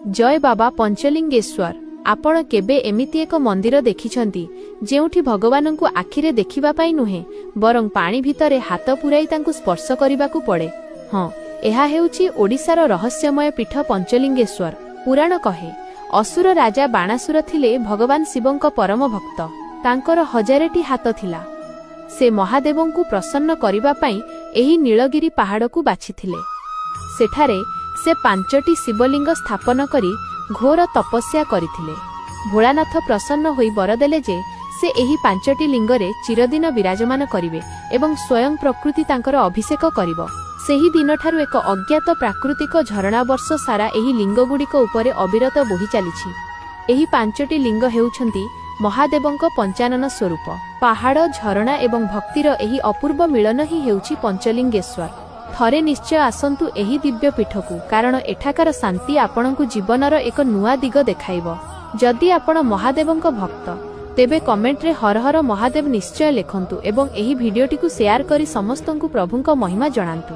ଜୟ ବାବା ପଞ୍ଚଲିଙ୍ଗେଶ୍ୱର। ଆପଣ କେବେ ଏମିତି ଏକ ମନ୍ଦିର ଦେଖିଛନ୍ତି, ଯେଉଁଠି ଭଗବାନଙ୍କୁ ଆଖିରେ ଦେଖିବା ପାଇଁ ନୁହେଁ, ବରଂ ପାଣି ଭିତରେ ହାତ ପୁରାଇ ତାଙ୍କୁ ସ୍ପର୍ଶ କରିବାକୁ ପଡ଼େ? ହଁ, ଏହା ହେଉଛି ଓଡ଼ିଶାର ରହସ୍ୟମୟ ପୀଠ ପଞ୍ଚଲିଙ୍ଗେଶ୍ୱର। ପୁରାଣ କହେ, ଅସୁର ରାଜା ବାଣାସୁର ଥିଲେ ଭଗବାନ ଶିବଙ୍କ ପରମ ଭକ୍ତ। ତାଙ୍କର ହଜାରେଟି ହାତ ଥିଲା। ସେ ମହାଦେବଙ୍କୁ ପ୍ରସନ୍ନ କରିବା ପାଇଁ ଏହି ନୀଳଗିରି ପାହାଡ଼କୁ ବାଛିଥିଲେ। ସେଠାରେ ସେ ପାଞ୍ଚଟି ଶିବଲିଙ୍ଗ ସ୍ଥାପନ କରି ଘୋର ତପସ୍ୟା କରିଥିଲେ। ଭୋଳାନାଥ ପ୍ରସନ୍ନ ହୋଇ ବର ଦେଲେ ଯେ ସେ ଏହି ପାଞ୍ଚଟି ଲିଙ୍ଗରେ ଚିରଦିନ ବିରାଜମାନ କରିବେ ଏବଂ ସ୍ୱୟଂ ପ୍ରକୃତି ତାଙ୍କର ଅଭିଷେକ କରିବ। ସେହି ଦିନଠାରୁ ଏକ ଅଜ୍ଞାତ ପ୍ରାକୃତିକ ଝରଣା ବର୍ଷ ସାରା ଏହି ଲିଙ୍ଗଗୁଡ଼ିକ ଉପରେ ଅବିରତ ବୋହି ଚାଲିଛି। ଏହି ପାଞ୍ଚଟି ଲିଙ୍ଗ ହେଉଛନ୍ତି ମହାଦେବଙ୍କ ପଞ୍ଚାନନ ସ୍ୱରୂପ। ପାହାଡ଼, ଝରଣା ଏବଂ ଭକ୍ତିର ଏହି ଅପୂର୍ବ ମିଳନ ହିଁ ହେଉଛି ପଞ୍ଚଲିଙ୍ଗେଶ୍ୱର। ଥରେ ନିଶ୍ଚୟ ଆସନ୍ତୁ ଏହି ଦିବ୍ୟ ପୀଠକୁ, କାରଣ ଏଠାକାର ଶାନ୍ତି ଆପଣଙ୍କୁ ଜୀବନର ଏକ ନୂଆ ଦିଗ ଦେଖାଇବ। ଯଦି ଆପଣ ମହାଦେବଙ୍କ ଭକ୍ତ, ତେବେ କମେଣ୍ଟରେ ହର ହର ମହାଦେବ ନିଶ୍ଚୟ ଲେଖନ୍ତୁ ଏବଂ ଏହି ଭିଡିଓଟିକୁ ସେୟାର କରି ସମସ୍ତଙ୍କୁ ପ୍ରଭୁଙ୍କ ମହିମା ଜଣାନ୍ତୁ।